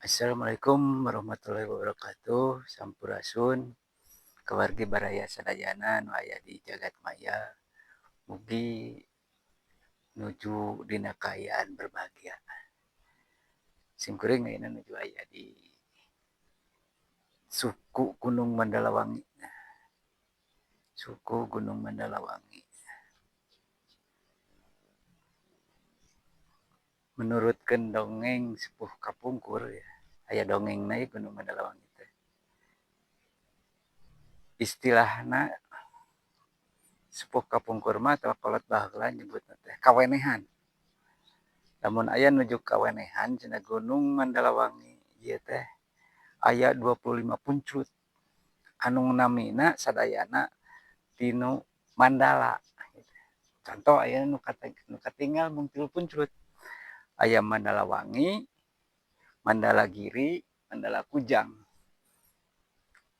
Assalamualaikum warahmatullahi wabarakatuh. Sampurasun keluarga baraya sadayana nu aya di jagat maya, mugi nuju dina kaayaan berbahagia. Simkuring ayeuna nuju aya di suku Gunung Mandalawangi. Suku Gunung Mandalawangi. Menurutkeun dongeng sepuh kapungkur ya, aya dongengna ieu Gunung Mandalawangi teh. Istilahna sepuh kapungkur mah atawa kolot baheula nyebutna teh kawenehan. Lamun aya nuju kawenehan cenah Gunung Mandalawangi ieu teh aya 25 punclut anu namina sadayana tinu mandala. Contoh aya nu katinggal mung 3 punclut. Aya Mandalawangi, Mandala Giri, Mandala Kujang.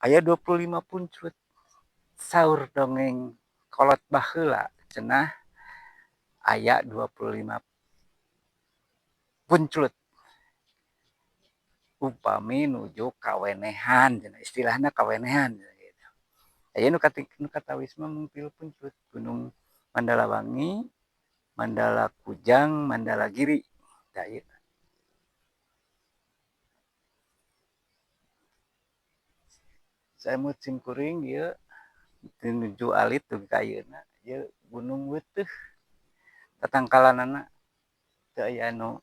Aya 25 punclut. Saur dongeng kolot baheula cenah aya 25 punclut. Upami nuju kawenehan cenah, istilahna kawenehan gitu. Aya nu katawis mah mung 3 punclut, Gunung Mandalawangi, Mandala Kujang, Mandala Giri. Tah ieu. Saemut simkuring ieu nuju alit dugi ka ayeuna ieu gunung weuteuh tatangkalanana teu aya anu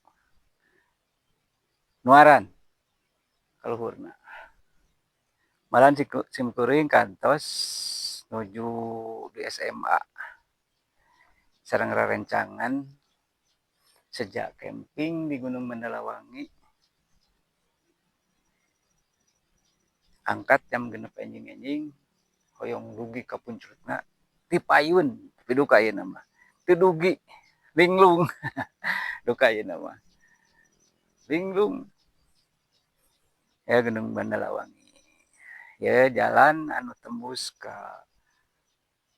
nuaran kaluhurna. Malahan simkuring kantos nuju di SMA sareng rerencangan sejak camping di Gunung Mandalawangi angkat jam 6 enjing-enjing hoyong dugi ka punclutna ti payun tapi duka ayeuna mah teu dugi linglung duka ayeuna mah linglung ya Gunung Mandalawangi ya jalan anu tembus ka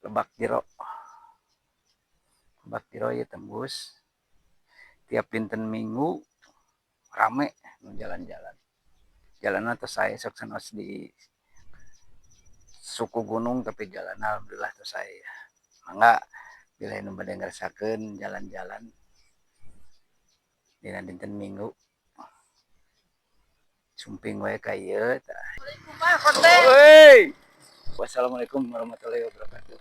Lebak Jero. Lebak Jero ya tembus tiap dinten Minggu rame nu jalan-jalan. Jalanna tos sae sok sanos di suku gunung tapi jalan alhamdulillah tos sae. Mangga bilih nu bade ngarasakeun jalan-jalan dina dinten Minggu sumping wae ka ieu tah. Wassalamualaikum warahmatullahi wabarakatuh.